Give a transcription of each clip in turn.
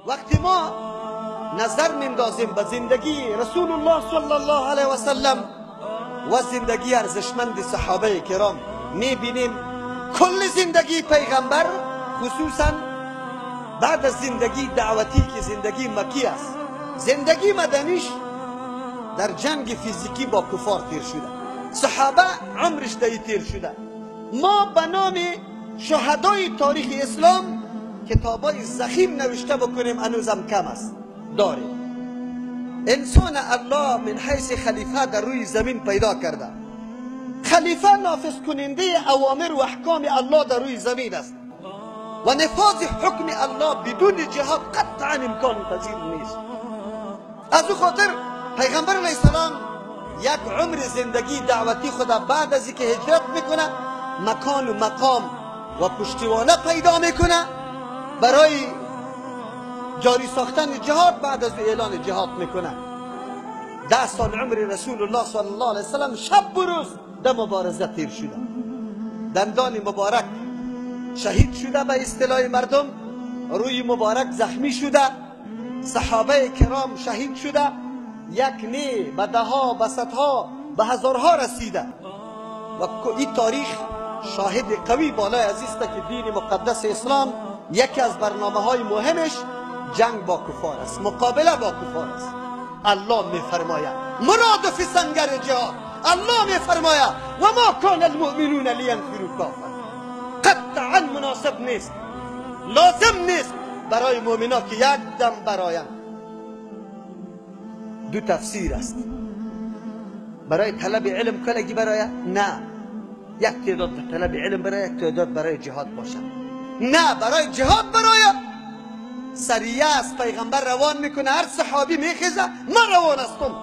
وقتی ما نظر میندازیم به زندگی رسول الله صلی الله علیه و سلم و زندگی ارزشمند صحابه کرام، میبینیم کل زندگی پیغمبر، خصوصا بعد از زندگی دعوتی که زندگی مکی است، زندگی مدنیش در جنگ فیزیکی با کفار تیر شده، صحابه عمرش در تیر شده. ما به نام شهدای تاریخ اسلام کتابای ضخیم نوشته بکنیم هنوزم کم است. داریم انسان الله من حیث خلیفه در روی زمین پیدا کرده. خلیفه نافذ کننده اوامر و احکام الله در روی زمین است و نفاذ حکم الله بدون جهاد قطعا امکان پذیر نیست. از او خاطر پیغمبر علیه السلام یک عمر زندگی دعوتی خود بعد از اینکه هجرت میکنه مکان و مقام و پشتیوانه پیدا میکنه برای جاری ساختن جهاد. بعد از اعلان جهاد میکنه. 10 سال عمر رسول الله صلی الله علیه وسلم شب و روز در مبارزه تیر شده. دندان مبارک شهید شده به اصطلاح مردم، روی مبارک زخمی شده، صحابه کرام شهید شده، یک نه به ده ها، به صدها، به هزارها رسیده. و این تاریخ شاهد قوی بالای عزیز که دین مقدس اسلام یکی از برنامه های مهمش جنگ با کفار است، مقابله با کفار است. الله میفرماید مراد فی سنگر جهاد، الله میفرماید و ما کان المؤمنون لینفروا کافه. قطعا مناسب نیست، لازم نیست برای مؤمنا که یک دم برایم. دو تفسیر است. برای طلب علم کلگی برای نه، یک تعداد طلب علم برای، یک تعداد برای جهاد باشه. نه، برای جهاد برای سریه است. پیغمبر روان میکنه، هر صحابی میخیزه من روان هستم.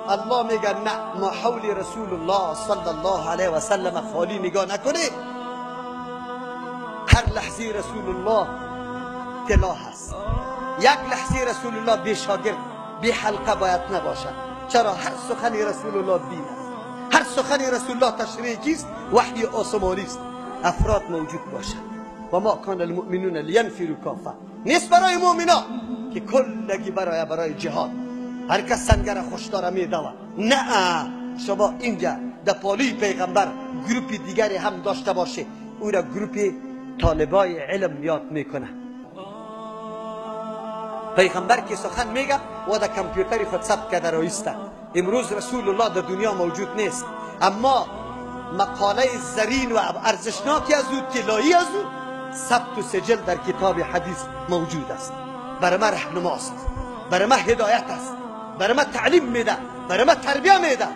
الله میگه نه، ما حول رسول الله صلی الله علیه و سلم خالی نگاه نکنه. هر لحظه رسول الله طلا هست. یک لحظه رسول الله بی شاگرد بی حلقه باید نباشه. چرا؟ هر سخنی رسول الله دین است، هر سخنی رسول الله تشریعی است، وحی آسمانی است. افراد موجود باشه. و ما کان المؤمنون لینفروا کافه. نیست برای مؤمنا که کلگی برای جهاد، هر کس سنگر خوش داره میدوه. نه، شما اینجا در پالوی پیغمبر گروپ دیگری هم داشته باشه، او را گروپ طالبای علم یاد میکنه. پیغمبر که سخن میگه و در کامپیوتر خود ثبت کرده رایسته. امروز رسول الله در دنیا موجود نیست، اما مقاله زرین و ارزشناکی از او، طلایی از او، ثبت و سجل در کتاب حدیث موجود است. برای ما رهنماست، برای ما هدایت است، برای ما تعلیم میده، برای ما تربیه میده.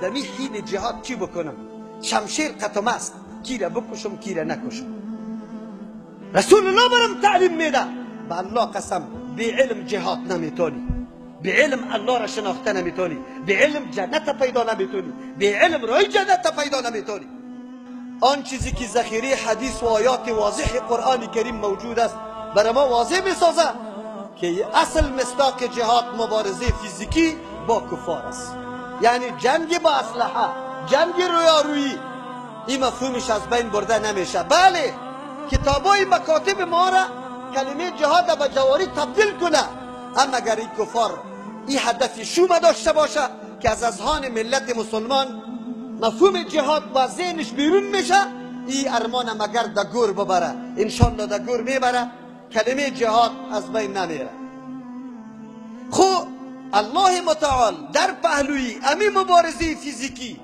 در می حین جهاد چی بکنم؟ شمشیر قطم است، کی را بکشم کی را نکشم. رسول الله برام تعلیم میده. به الله قسم، بی علم جهاد نمیتونی، بی علم الله را شناخته نمیتونی، بی علم جنت پیدا نمیتونی، بی علم رای جنت پیدا نمیتونی. آن چیزی که ذخیره حدیث و آیات واضح قرآن کریم موجود است برای ما واضح میسازه که اصل مصداق جهاد مبارزه فیزیکی با کفار است، یعنی جنگ با اسلحه، جنگ رویارویی. این مفهومش از بین برده نمیشه. بله، کتابای مکاتب ما را کلمه جهاد به جواری تبدیل کنه، اما اگر این کفار این هدف شوم داشته باشه که از اذهان ملت مسلمان مفهوم جهاد با ذهنش بیرون میشه، این ارمان مگر در گور ببره، انشالله در گور میبره، کلمه جهاد از بین نمیره. خو الله متعال در پهلوی امی مبارزه فیزیکی،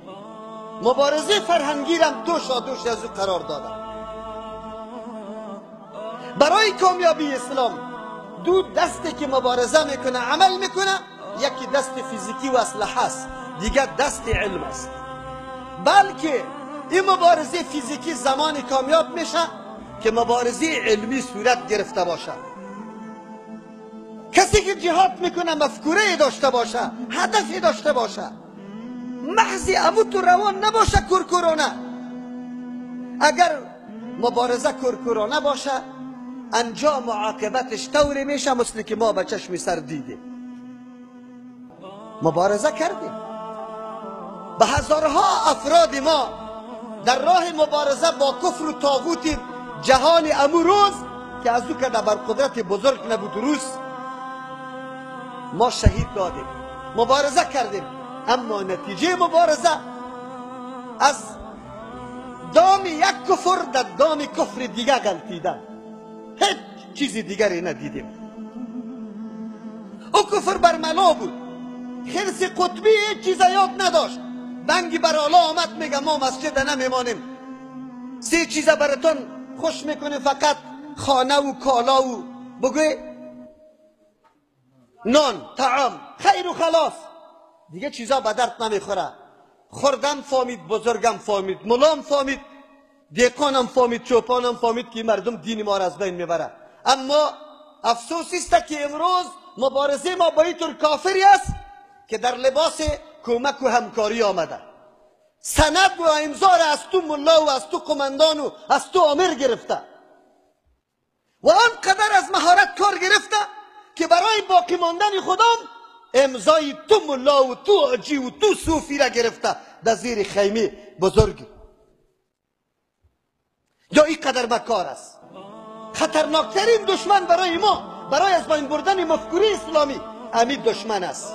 مبارزه فرهنگی را دوش از او قرار داده. برای کامیابی اسلام دو دستی که مبارزه میکنه، عمل میکنه، یکی دست فیزیکی و اسلحه است، دیگر دست علم است. بلکه این مبارزه فیزیکی زمانی کامیاب میشه که مبارزه علمی صورت گرفته باشه. کسی که جهاد میکنه مفکوره داشته باشه، هدفی داشته باشه، محض امو تو روان نباشه کورکورانه. اگر مبارزه کورکورانه باشه، انجام و عاقبتش طوری میشه مثل که ما به چشم سر دیدیم. مبارزه کردیم، به هزارها افراد ما در راه مبارزه با کفر و طاغوت جهان امو روز که از او که بر قدرت بزرگ نبود روس، ما شهید دادیم، مبارزه کردیم، اما نتیجه مبارزه از دام یک کفر در دام کفر دیگه غلطیدن، هیچ چیز دیگری ندیدیم. او کفر برملا بود، خرس قطبی هیچ چیز یاد نداشت. بنگی بر آلا آمد میگه ما مسجد نمیمانیم، سه چیز براتون خوش میکنه، فقط خانه و کالا و بگوی نان، طعام، خیر و خلاص، دیگه چیزا به درد نمیخوره. خوردم فامید، بزرگم فامید، ملام فامید، دیقانم فامید، چوپانم فامید که مردم دین ما را از بین میبره. اما افسوس است که امروز مبارزه ما با اینطور کافری است که در لباس کمک و همکاری آمده، سند و امضا را از تو ملا و از تو قمندان و از تو آمر گرفته و آنقدر از مهارت کار گرفته که برای باقی ماندن خودم امضای تو ملا و تو حاجی و تو صوفی را گرفته در زیر خیمه بزرگ. یا اینقدر مکار است. خطرناکترین دشمن برای ما، برای از بین بردن مفکوره اسلامی، امید دشمن است.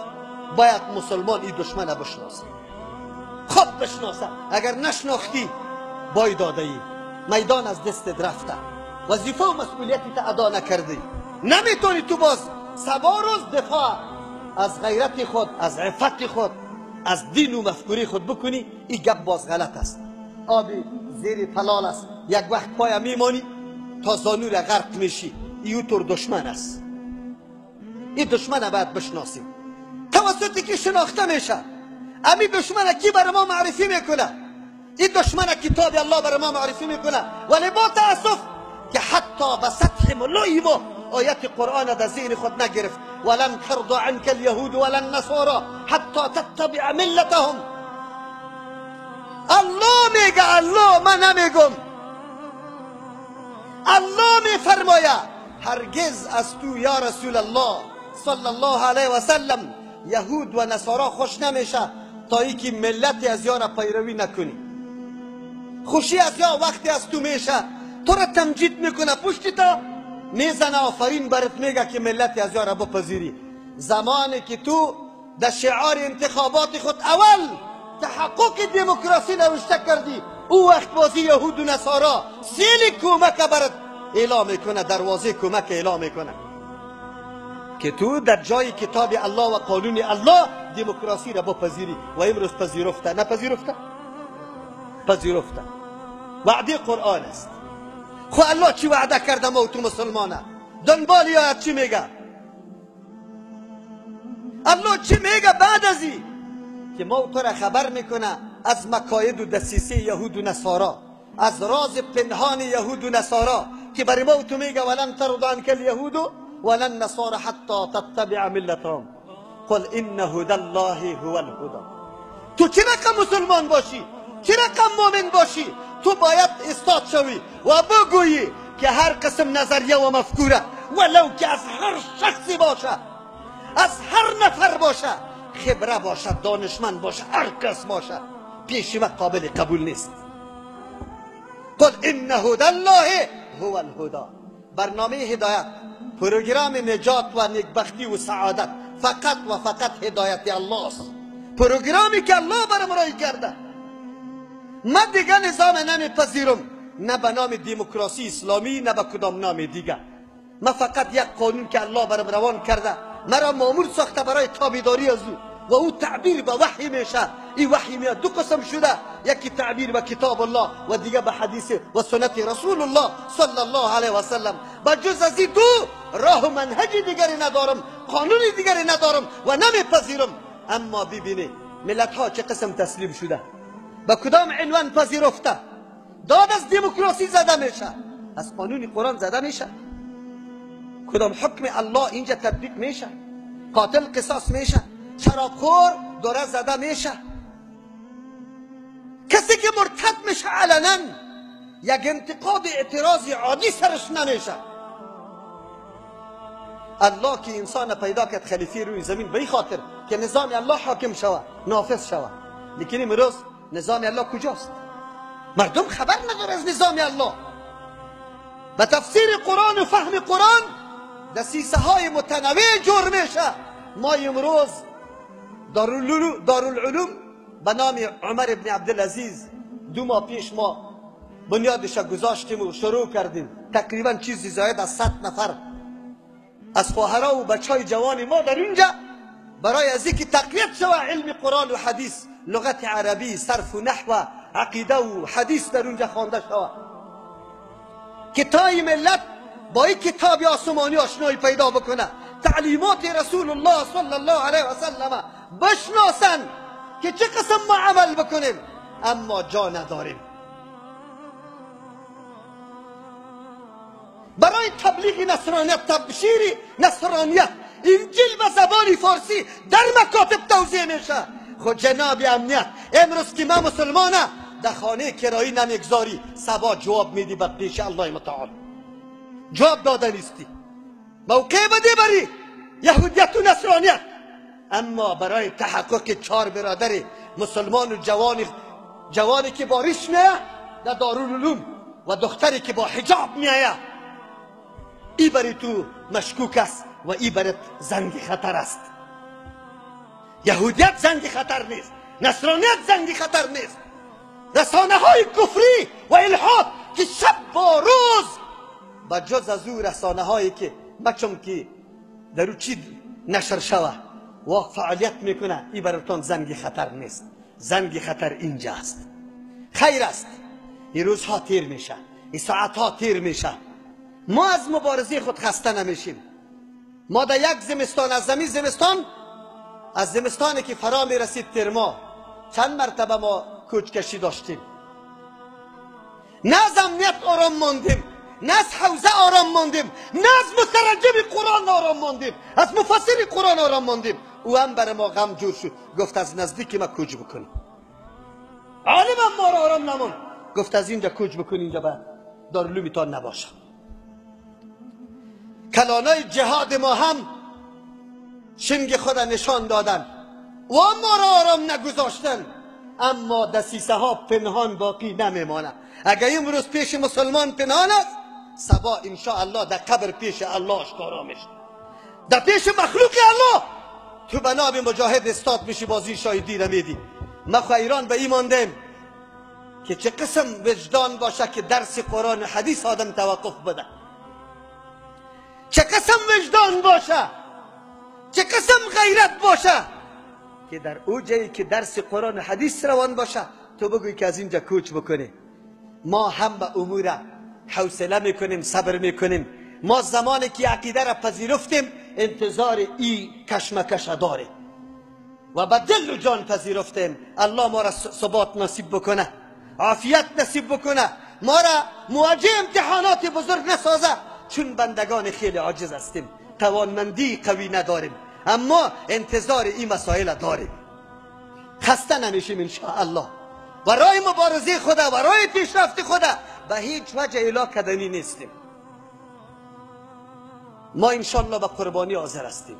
باید مسلمان این دشمن را بشناسه، خوب بشناسه. اگر نشناختی بای داده ای، میدان از دستت رفته، وظیفه و مسئولیتی تا ادا نکردی، نمیتونی تو باز سبا روز دفاع از غیرت خود، از عفت خود، از دین و مفکوره خود بکنی. این گپ باز غلط است. آب زیر پلال است، یک وقت پای میمانی تا زانو را غرق میشی. این طور دشمن است. این دشمن باید بشناسیم. توسطی که شناخته میشه، امی دشمن کی برای ما معرفی میکنه؟ این دشمن کتاب الله برای ما معرفی میکنه. ولی با تاسف که حتی به سطح ملای ما آیت قرآن در ذهن خود نگرفت. ولن ترضى عنك اليهود ولا النصارى حتى تتبع ملتهم. الله میگه، الله، من نمیگم، الله میفرماید هرگز از تو یا رسول الله صلی الله علیه و سلم یهود و نصارا خوش نمیشه تا اینکه ملت از یا را پیروی نکنی. خوشی از یا وقتی از تو میشه، تو را تمجید میکنه، پشتی تا میزنه، آفرین برات میگه که ملت از یا را بپذیری. زمانی که تو در شعار انتخابات خود اول تحقق دموکراسی نوشته کردی، او وقت بازی یهود و نصارا سیل کمک برات اعلام میکنه، دروازه کمک اعلام میکنه که تو در جای کتاب الله و قانون الله دموکراسی را بپذیری. و امروز پذیرفته، نپذیرفته؟ پذیرفته. وعده قرآن است. خو الله چی وعده کرده ما و تو مسلمانه؟ دنبال آیت چی میگه؟ الله چی میگه بعد از این که ما و تو را خبر میکنه از مکاید و دسیسه یهود و نصارا، از راز پنهان یهود و نصارا که برای ما و تو میگه ولن ترضى عنك اليهود ولا النصارى حتى تتبع ملتهم قل ان هدى الله هو الهدى. تو چه رقم مسلمان باشی، چه رقم مؤمن باشی، تو باید استاد شوی و بگویی که هر قسم نظریه و مفکوره ولو که از هر شخصی باشه، از هر نفر باشه، خبره باشه، دانشمند باشه، هر کس باشه، پیش ما قابل قبول نیست. قل ان هدى الله هو الهدى. برنامه هدایت، پروگرام نجات و نیکبختی و سعادت فقط و فقط هدایت الله است. پروگرامی که الله برام رای کرده. من دیگه نظام نمیپذیرم، نه به نام دموکراسی اسلامی، نه به کدام نام دیگه. من فقط یک قانون که الله برام روان کرده، مرا مامور ساخته برای تابعداری از او و او تعبیر به وحی میشه. این وحی میاد دو قسم شده، یکی تعبیر به کتاب الله و دیگه به حدیث و سنت رسول الله صلی الله علیه و سلم. با جز از این دو راه و منهج دیگری ندارم، قانون دیگری ندارم و نمیپذیرم. اما ببینید ملت ها چه قسم تسلیم شده، به کدام عنوان پذیرفته. داد از دموکراسی زده میشه، از قانون قرآن زده میشه، کدام حکم الله اینجا تطبیق میشه، قاتل قصاص میشه، شرابخور دوره زده میشه، کسی که مرتد میشه علنا یک انتقاد اعتراض عادی سرش نمیشه. الله که انسان پیدا کرد خلیفه روی زمین به این خاطر که نظام الله حاکم شوه، نافذ شوه. لیکن امروز نظام الله کجاست؟ مردم خبر نداره از نظام الله. به تفسیر قرآن و فهم قرآن دسیسه های متنوع جور میشه. ما امروز دارالعلوم به نام عمر ابن عبدالعزیز 2 ماه پیش ما بنیادش گذاشتیم و شروع کردیم. تقریبا چیزی زاید از 100 نفر از خواهرها و بچهای جوان ما در اینجا برای از اینکه تقویت شود علم قرآن و حدیث، لغت عربی، صرف و نحو، عقیده و حدیث در اونجا خوانده شود که تا این ملت با این کتاب آسمانی آشنایی پیدا بکنه، تعلیمات رسول الله صلی الله علیه و سلم بشناسن که چه قسم ما عمل بکنیم. اما جا نداریم برای تبلیغ نصرانیت، تبشیر نصرانیت. انجیل به زبان فارسی در مکاتب توزیع میشه. خود جناب امنیت، امروز که ما مسلمانه در خانه کرایی نمیگذاری، صبا جواب میدی به پیش الله متعال. جواب داده نیستی، موقع بده بری یهودیت و نصرانیت. اما برای تحقق 4 برادر مسلمان و جوانی که با ریش میایه در دارالعلوم و دختری که با حجاب میایه، ای بری تو مشکوک است و ای برات زنگ خطر است. یهودیت زنگ خطر نیست، نصرانیت زنگ خطر نیست. رسانه های کفری و الحاد که شب و روز با جز از او رسانه هایی که مچم که در او چی نشر شوه و فعالیت میکنه، ای براتون زنگ خطر نیست. زنگ خطر اینجا است. خیر است، این روزها تیر میشه، این ساعتها تیر میشه. ما از مبارزه خود خسته نمیشیم. ما در یک زمستان، از زمین زمستان، از زمستانی که فرا میرسید ترما، چند مرتبه ما کوچکشی داشتیم. نه از امنیت آرام ماندیم، نه از حوزه آرام ماندیم، نه از مترجم قرآن آرام ماندیم، از مفسر قرآن آرام ماندیم. او هم برای ما غم جور شد، گفت از نزدیک ما کوچ بکنیم. عالم هم ما را آرام نماند، گفت از اینجا کوچ بکنی، اینجا به دارالعلومتان نباشه. کلانای جهاد ما هم شنگ خود نشان دادن و ما را آرام نگذاشتن. اما دسیسه ها پنهان باقی نمیمانه. اگر امروز پیش مسلمان پنهان است، صبا انشاءالله در قبر پیش الله آشکارا میشه، در پیش مخلوق الله. تو به نام مجاهد استاد میشی، بازی شاهدی را میدی. ما خو ایران به این ماندیم که چه قسم وجدان باشه که درس قرآن و حدیث آدم توقف بده. چه قسم وجدان باشه، چه قسم غیرت باشه که در او جایی که درس قرآن و حدیث روان باشه تو بگوی که از اینجا کوچ بکنی. ما هم به امور حوصله میکنیم، صبر میکنیم. ما زمانی که عقیده را پذیرفتیم انتظار ای کشمکش داریم و به دل و جان پذیرفتیم. الله ما را ثبات نصیب بکنه، عافیت نصیب بکنه، ما را مواجه امتحانات بزرگ نسازه، چون بندگان خیلی عاجز هستیم، توانمندی قوی نداریم، اما انتظار این مسائل داریم. خسته نمیشیم انشاءالله. برای مبارزه خدا، برای پیشرفت خدا به هیچ وجه الا کدنی نیستیم. ما انشاءالله به قربانی حاضر هستیم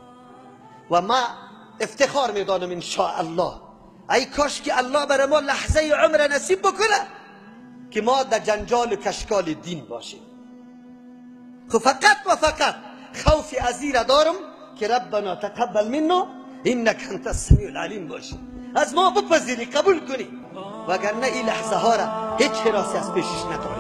و ما افتخار میدانم انشاءالله. ای کاش که الله برای ما لحظه عمر نصیب بکنه که ما در جنجال و کشکال دین باشیم. خب فقط و فقط خوف از این را دارم که ربنا تقبل منا انک انت السمیع العلیم باشی، از ما بپذیری، قبول کنی، وگرنه این لحظه ها را هیچ حراسی از پیشش نداریم.